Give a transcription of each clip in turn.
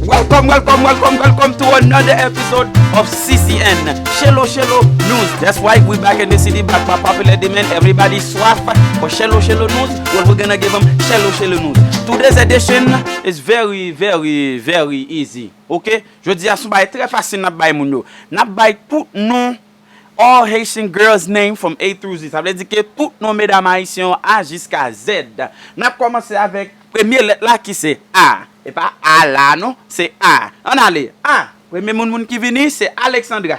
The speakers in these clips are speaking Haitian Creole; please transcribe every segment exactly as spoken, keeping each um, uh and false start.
Welcome, welcome, welcome, welcome to another episode of C C N, Shelo Shelo News. That's right, we back in the city, back by popular demand. Everybody swaf for Shelo Shelo News. Well, we're gonna give them Shelo Shelo News. Today's edition is very, very, very easy. Ok? Jodi a, se yon bagay trè fasil n ap bay moun yo. N ap bay tout non all Haitian girls name from A through Z. Sa vle di ke tout non medam ayisyen yo A jiska Z. N ap kòmanse avèk premye lèt la ki se A. E pa A la non, se A. Ann ale. A. Premye moun, moun ki vini, se Alexandra.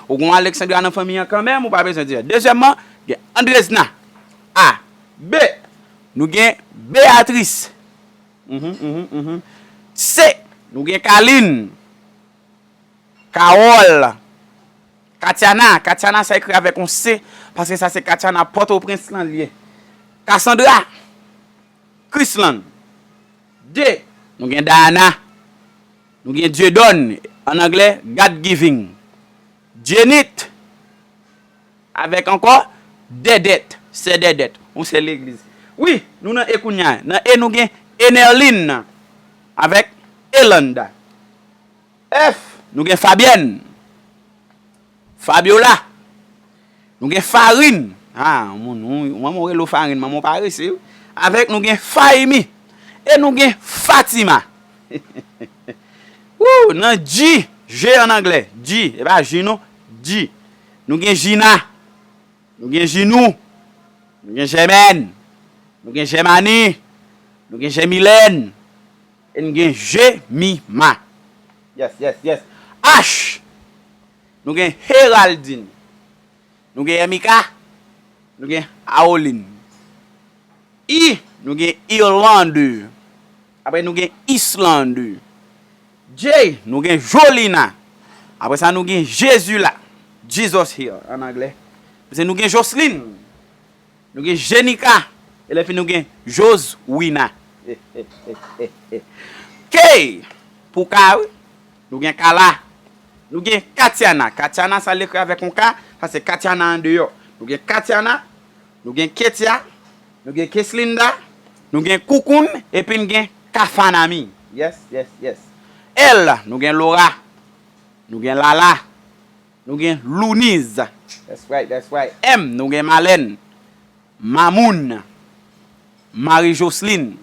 Ou gon Alexandra nan fanmi an kanmenm, ou pa bezwen di. Dezyèmman, gen Andrezna. A. B. Nou gen Beatrice. Mhm, mhm, mhm. C. Nou gen Kaline. Carole, Katiana, Katiana sa ekri avèk yon C, paske sa se Katiana Pòtoprens lan li ye. Cassandra, Chrisland. D, nou gen Diana, nou gen Dieudonne, an anglè, God Giving. Jenit, avèk ankò Dèdèt, sè Dèdèt, yon sèl legliz. Wi, nou nan E kounye a. Nan E nou gen Enerline avèk Elanda. F, nou gen Fabienne, Fabiola, nou gen Farine. Ah, moun, moun, manman w rele w Farine, manman w parese, wi. Avèk nou gen Fahimi. E nou gen Fatima. Woo, nan G, G an anglè, G, e pa J non, G. Nou gen Gina, nou gen Jinou, nou gen Jèmèn, nou gen Jèmani, nou gen Jèmilèn, e nou gen Jemima. Yes, yes, yes. H, nou gen Héraldine, nou gen Ermika, nou gen Aoline. I, nou gen Irlande. Apre nou gen Islande. J, nou gen Jolina. Apre sa, nou gen Jezila. Jesus here, an anglè. Apre sa, nou gen Joseline. Nou gen Jenika. E lè fini, nou gen Joswina. K, pou K, wi. Nou gen Kala. Nou gen Katiana. Katiana, sa l ekri avèk yon K, sa se Katiana andeyò. Nou gen Katiana, nou gen Ketia, nou gen Keslinda, nou gen Koukoun, epi n gen Kafanami. Yes, yes, yes. L, nou gen Laura, nou gen Lala, nou gen Louniz. That's right, that's right. M, nou gen Malène, Mamoun, Marie Joseline,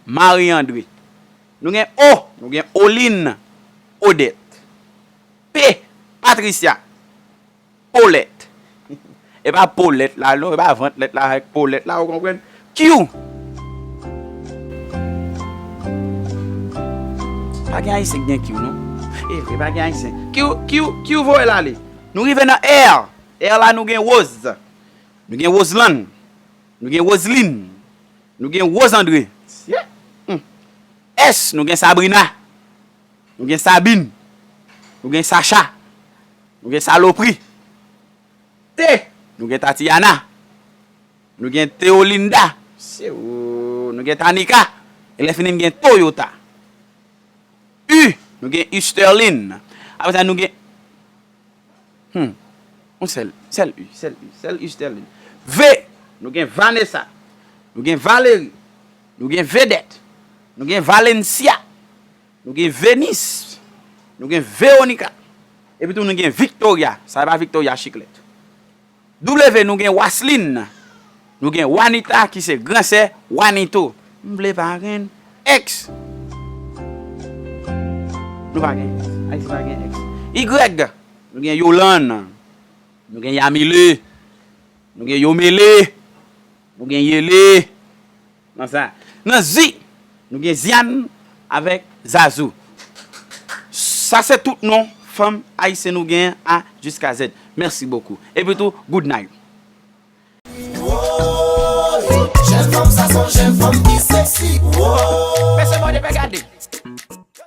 Marie André. Nou gen O, nou gen Oline, Odette. P, Patricia, Paulette. E pa polèt la, non, e pa vant lèt la avèk polèt la, ou konprann? Q. Pa gen ayisyen ki gen Q, non. E vre, pa gen ayisyen. Q, Q, Q voye l ale. Nou rive nan R. R la, nou gen Rose. Nou gen Roseland. Nou gen Roseline. Nou gen Rose André. Yeah. Hmm. S, nou gen Sabrina. Nou gen Sabine. Nou gen Sacha. Nou gen Salopri. T, nou gen Tatiana. Nou gen Teolinda. Se ou. Nou gen Tanika. E lè fini, n gen Toyota. U, nou gen Usterlin. Apre sa, nou gen Hmm. Yon sèl, sèl U, sèl U, sèl Usterlin. V, nou gen Vanessa. Nou gen Valerie. Nou gen Vedette. Nou gen Valencia. Nou gen Venise. Nou gen Veronica. Epi tou, nou gen Victoria. Sa e pa Victoria Chiclete. W, nou gen Waslin. Nou gen Wanita ki se gran sè Wanito. M vle pa gen X. Nou pa gen X. Ayiti pa gen X. Y, nou gen Yolann. Nou gen Yamile. Nou gen Yomele. Nou gen Yele. Nan sa. Nan Zi, nou gen Zian avèk Zazou. Sa se tout non fanm ayisyen nou gen A jiska Z. Mèsi bokou. Epi tou, good night. Jèn fanm sa se yon jèn fanm ki sexy. Mesye, mande pe gade.